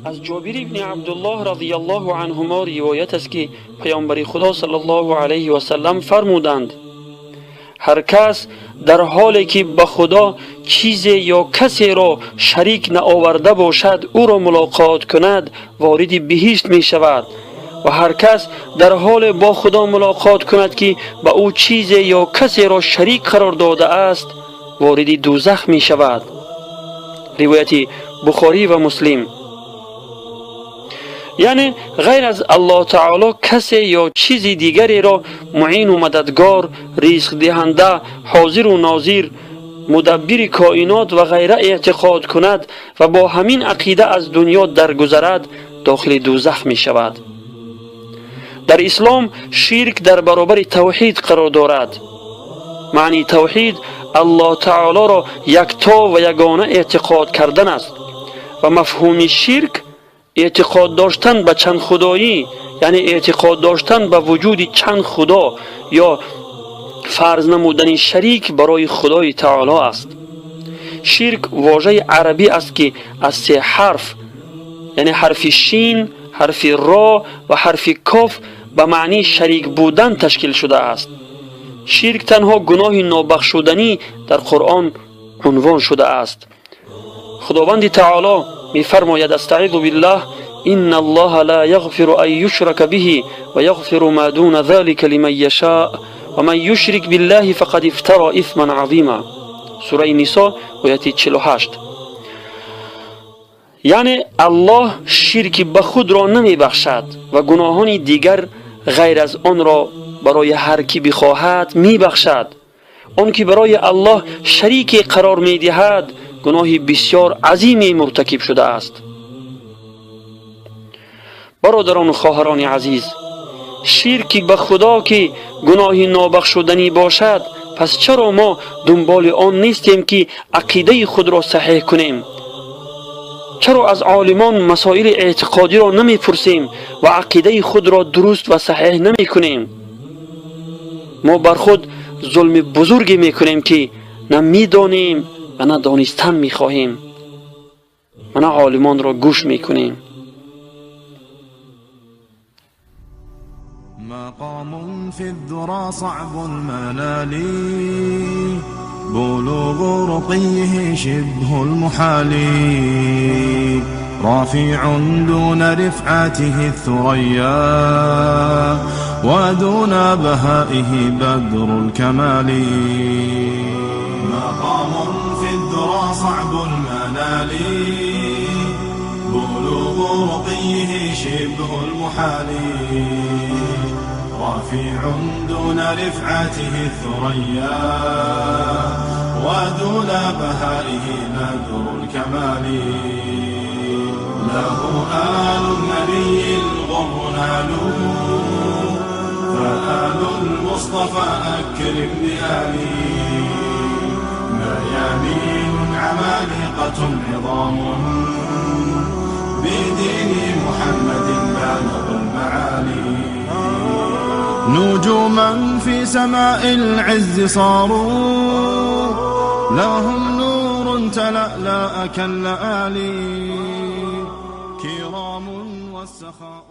Аз Ҷобир ибни Абдуллоҳ радияллоҳу анҳумо ривоят аст, ки Паёмбари Худо саллаллоҳу алайҳи васаллам фармуданд: ҳар кас дар ҳоле ки ба Худо чизе ё касеро шарик наоварда бошад, ӯро мулоқот кунад, вориди биҳишт мешавад, ва ҳар кас дар ҳоле бо Худо мулоқот кунад, ки ба ӯ чизе ё касеро шарик қарор додааст, вориди дӯзах мешавад. Ривояти Бухорӣ ва Муслим. Яъне ғайр аз Аллоҳ таоло касе ё чизи дигареро муину мададгор, ризқдиҳанда, ҳозиру нозир, мудаббири коинот ва ғайра эътиқод кунад ва бо ҳамин ақида аз дунё даргузарад, дохили дӯзах мешавад. Дар ислом ширк дар баробари тавҳид қарор дорад. Маънии тавҳид Аллоҳ таолоро якто ва ягона эътиқод кардан аст ва мафҳуми ширк эътиқод доштан ба чанд худоӣ, яъне эътиқод доштан ба вуҷуди чанд худо ё фарз намудани шарик барои Худои таоло аст. Ширк вожаи арабӣ аст, ки аз се ҳарф, яъне ҳарфи шин, ҳарфи ро ва ҳарфи коф ба маънии шарик будан ташкил шудааст. Ширк танҳо гуноҳи нобахшуданӣ дар Қуръон унвон шудааст. Худованди таоло мефармояд: астаизу биллаҳ, инна аллоҳа ла яғфиру ан юшрака биҳи ва яғфиру ма дуна залика лиман яшаа ва ман юшрик биллаҳи фақад ифтара исман азима. Сураи Нисо, ояти 48. Яъне Аллоҳ ширки ба худро намебахшад ва гуноҳони дигар ғайр аз онро барои ҳар кӣ бихоҳад мебахшад. Он ки барои Аллоҳ шарике қарор медиҳад, гуноҳи бисёр азиме муртакиб шудааст. Бародарону хоҳарони азиз, ширки ба Худо ки гуноҳи нобахшуданӣ бошад, пас чаро мо дунболи он нестем, ки ақидаи худро саҳеҳ кунем? Чаро аз олимон масоили эътиқодиро намепурсем ва ақидаи худро дуруст ва саҳеҳ намекунем? Мо бар худ зулми бузурге мекунем, ки на медонем ва на донистан мехоҳем ва на олимонро гӯш мекунем. مقام في الذرى صعب المنال، بلوغ رقيه شبه المحال، رافع دون رفعته الثريا، ودون بهائه بدر الكمال. مقام في الذرى صعب المنال، بلوغ رقيه شبه المحال، رافع دون رفعته الثريا، ودون بهائه بدر الكمال. له آل النبي الغر نالوا، فآل المصطفى أكرم بآله. ميامين عمالقة عظام، بدين محمد بالغ المعالي. نجوما في سماء العز صاروا، لهم نور تلألأ كاللآلي، كرام والسخاء